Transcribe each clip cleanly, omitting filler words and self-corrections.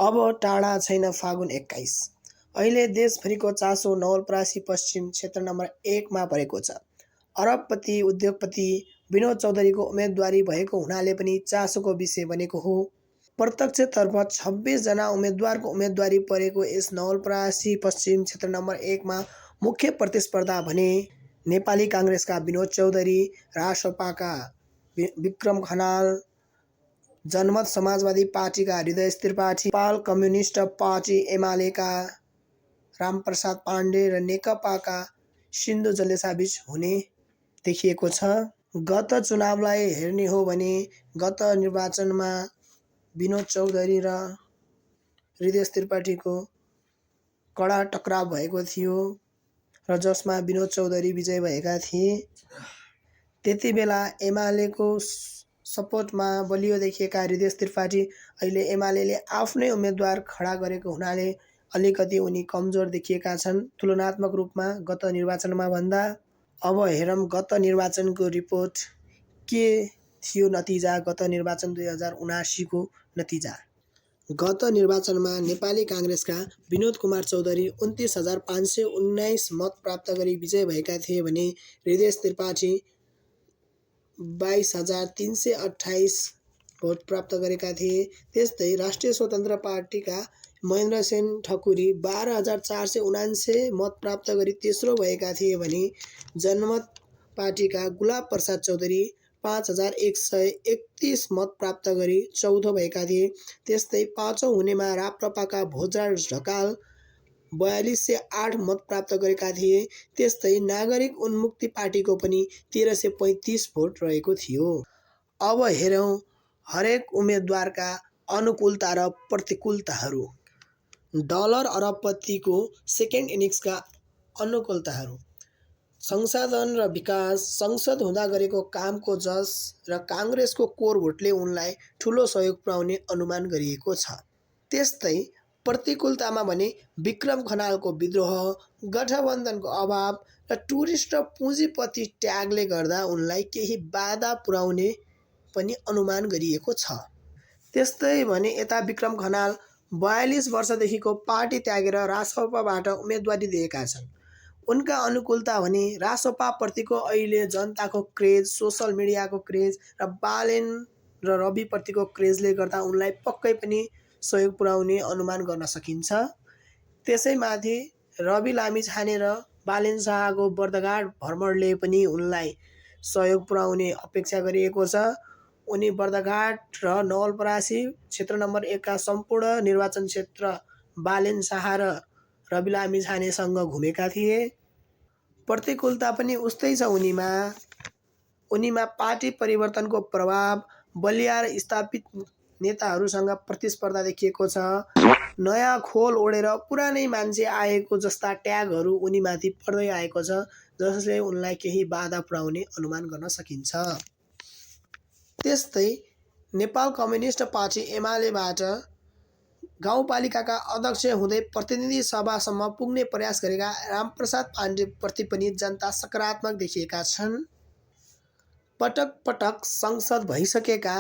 अब टाढा छैन फागुन 21। अहिले देशभरिको चासो नवलपरासी पश्चिम क्षेत्र नम्बर 1 मा परेको छ। अरबपति उद्योगपति विनोद चौधरीको उम्मेदवारी भएको हुनाले पनि चासोको विषय बनेको हो। प्रत्यक्षतर्फ 26 जना उम्मेदवारको उम्मेदवारी परेको यस नवलपरासी पश्चिम क्षेत्र नम्बर 1 मा मुख्य प्रतिस्पर्धा भने नेपाली काङ्ग्रेसका विनोद चौधरी, रासपाका विक्रम खनाल, जनमत समाजवादी पार्टीका हृदय त्रिपाठी, नेपाल कम्युनिस्ट पार्टी एमालेका रामप्रसाद पाण्डे र नेकपाका सिन्धु जलेसाबीच हुने देखिएको छ। गत चुनावलाई हेर्ने हो भने गत निर्वाचनमा विनोद चौधरी र हृदय त्रिपाठीको कडा टक्राव भएको थियो र जसमा विनोद चौधरी विजय भएका थिए। त्यति बेला एमालेको सपोर्टमा बलियो देखिएका हृदय त्रिपाठी अहिले एमालेले आफ्नै उम्मेदवार खडा गरेको हुनाले अलिकति उनी कमजोर देखिएका छन् तुलनात्मक रूपमा गत निर्वाचनमा भन्दा। अब हेरौँ गत निर्वाचनको रिपोर्ट के थियो नतिजा। गत निर्वाचन 2079 को नतिजा। गत निर्वाचनमा नेपाली काङ्ग्रेसका विनोद कुमार चौधरी 29,519 मत प्राप्त गरी विजय भएका थिए भने हृदय त्रिपाठी 22,328 भोट प्राप्त गरेका थिए। त्यस्तै राष्ट्रिय स्वतन्त्र पार्टीका महेन्द्रसेन ठकुरी 12,479 मत प्राप्त गरी तेस्रो भएका थिए भने जनमत पार्टीका गुलाब प्रसाद चौधरी 5,131 मत प्राप्त गरी चौथो भएका थिए। त्यस्तै पाँचौं हुनेमा राप्रपाका भोजराज ढकाल 4208 मत प्राप्त गरेका थिए। त्यस्तै नागरिक उन्मुक्ति पार्टीको पनि 1335 भोट रहेको थियो। अब हेरौँ हरेक उम्मेदवारका अनुकूलता र प्रतिकूलताहरू। Dollar अरबपतिको second इनिङ्सका अनुकूलताहरू। संसाधन र विकास, संसद हुँदा गरेको कामको जस र काङ्ग्रेसको कोर भोटले उनलाई ठूलो सहयोग पुर्याउने अनुमान गरिएको छ। त्यस्तै प्रतिकूलतामा भने विक्रम खनालको विद्रोह, गठबन्धनको अभाव र टुरिस्ट र पुँजीपति ट्यागले गर्दा उनलाई केही बाधा पुर्याउने पनि अनुमान गरिएको छ। त्यस्तै भने यता विक्रम खनाल 42 वर्षदेखिको पार्टी त्यागेर रासपाबाट उम्मेदवारी दिएका छन्। उनका अनुकूलता भने रासपाप्रतिको अहिले जनताको क्रेज, सोसल मिडियाको क्रेज र बालेन र रविप्रतिको क्रेजले गर्दा उनलाई पक्कै पनि सहयोग पुर्याउने अनुमान गर्न सकिन्छ। त्यसैमाथि रवि लामिछाने र बालेन शाहको बर्दघाट भ्रमणले पनि उनलाई सहयोग पुर्याउने अपेक्षा गरिएको छ। उनी बर्दघाट र नवलपरासी क्षेत्र नम्बर 1 का सम्पूर्ण निर्वाचन क्षेत्र बालेन शाह र रवि लामिछानेसँग घुमेका थिए। प्रतिकूलता पनि उस्तै छ उनीमा पार्टी परिवर्तनको प्रभाव, बलिया र स्थापित नेताहरूसँग प्रतिस्पर्धा देखिएको छ। नयाँ खोल ओढेर पुरानै मान्छे आएको जस्ता ट्यागहरू उनीमाथि पर्दै आएको छ जसले उनलाई केही बाधा पुर्याउने अनुमान गर्न सकिन्छ। त्यस्तै नेपाल कम्युनिस्ट पार्टी एमालेबाट गाउँपालिकाका अध्यक्ष हुँदै प्रतिनिधि सभासम्म पुग्ने प्रयास गरेका रामप्रसाद पाण्डेप्रति पनि जनता सकारात्मक देखिएका छन्। पटक पटक संसद भइसकेका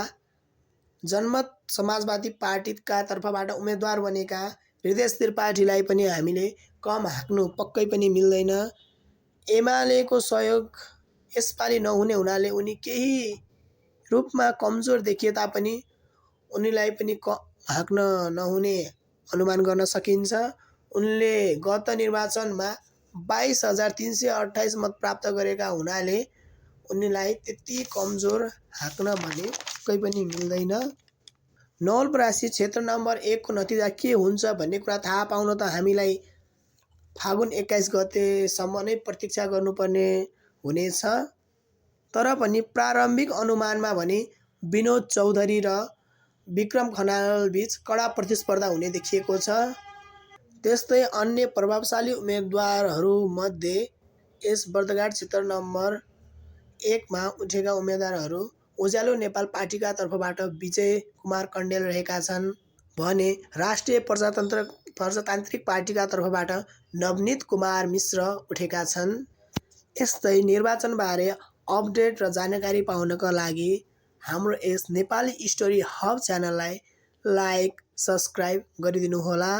जनमत समाजवादी पार्टीका तर्फबाट उम्मेदवार बनेका हृदय त्रिपाठीलाई पनि हामीले कम हाँक्नु पक्कै पनि मिल्दैन। एमालेको सहयोग यसपालि नहुने हुनाले उनी केही रूपमा कमजोर देखिए तापनि उनीलाई पनि हाँक्न नहुने अनुमान गर्न सकिन्छ। उनले गत निर्वाचनमा 22,328 मत प्राप्त गरेका हुनाले उनीलाई त्यति कमजोर हाँक्न भने पक्कै पनि मिल्दैन। नवलपरासी क्षेत्र नम्बर 1 को नतिजा के हुन्छ भन्ने कुरा थाहा पाउन त हामीलाई फागुन 21 गतेसम्म नै प्रतीक्षा गर्नुपर्ने हुनेछ। तर पनि प्रारम्भिक अनुमानमा भने विनोद चौधरी र विक्रम खनाल बीच कडा प्रतिस्पर्धा हुने देखिएको छ। त्यस्तै अन्य प्रभावशाली उम्मेदवारहरूमध्ये यस बर्दघाट क्षेत्र नम्बर 1 मा उठेका उम्मेदवारहरू उज्यालो नेपाल पार्टीका तर्फबाट विजय कुमार कण्डेल रहेका छन् भने राष्ट्रिय प्रजातान्त्रिक पार्टीका तर्फबाट नवनीत कुमार मिश्र उठेका छन्। यस्तै निर्वाचनबारे अपडेट र जानकारी पाउनका लागि हाम्रो यस नेपाली स्टोरी हब च्यानललाई लाइक, सब्स्क्राइब गरिदिनुहोला।